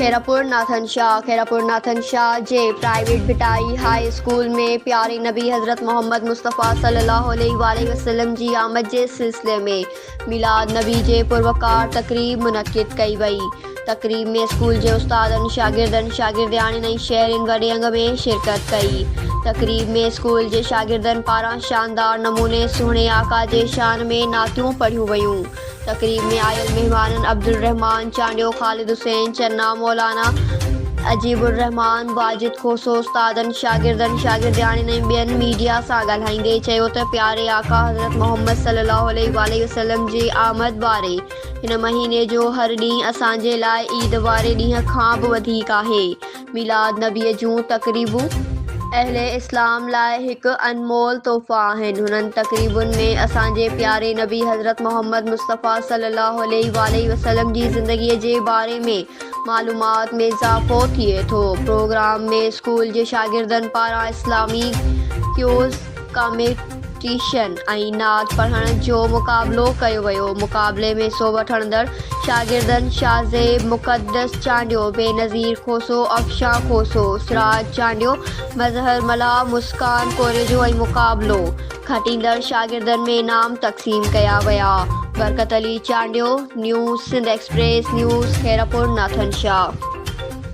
خيرپور ناٿن شاهه، خيرپور ناٿن شاهه جي private Bhittai high school ۾ پياري نبي حضرت محمد مصطفيٰ صلي الله عليه واٰله وسلم جي آمد جي سلسلي ۾ ميلاد نبي جي پروقار تقريب منعقد ڪئي وئي. تقريب ۾ اسڪول جي استادن، شاگردن، شاگردياڻين ۽ شهرين وڏي انگ ۾ شرڪت ڪئي. تقريب ۾ اسڪول جي شاگردن پاران شاندار نموني سهڻي آقا جي شان ۾ نعتيون پڙهيون ويون. تقريب ۾ آيل مهمانن عبدالرحمان چانڊيو، خالد حسين چنا، مولانا عجيب الرحمان، واجد کوسو، استادن، شاگردن، شاگردياڻين ۽ ٻين ميڊيا سان ڳالهائيندي چيو ته پياري آقا حضرت محمد صلي الله عليه واٰله وسلم جي آمد واري هن مهيني جو هر ڏينهن اسان جي لاء عيد واري ڏينهن کان به وڌيڪ آهي. ميلاد نبيء جون تقريبون اهل اسلام لاء هڪ انمول تحفو آهن. هنن تقريبن ۾ اسان جي پياري نبي حضرت محمد مصطفيٰ صلي الله عليه واٰله وسلم جي زندگيء جي باري ۾ معلومات ۾ اضافو ٿئي ٿو. پروگرام ۾ اسڪول جي شاگردن پاران اسلامي ڪيوز ڪاميٽيشن ۽ نعت پڙهڻ جو مقابلو ڪيو ويو. مقابلي ۾ حصو وٺندڙ شاگردن شاهزيب مقدس چانڊيو، بينظير کوسو، افشان کوسو، سراج چانڊيو، مظهر ملاح، مسڪان ڪوريجو ۽ مقابلو کٽيندڙ شاگردن ۾ انعام تقسيم ڪيا ويا. Barkat Ali Chandio, news Sindh express news, Khairpur Nathan Shah.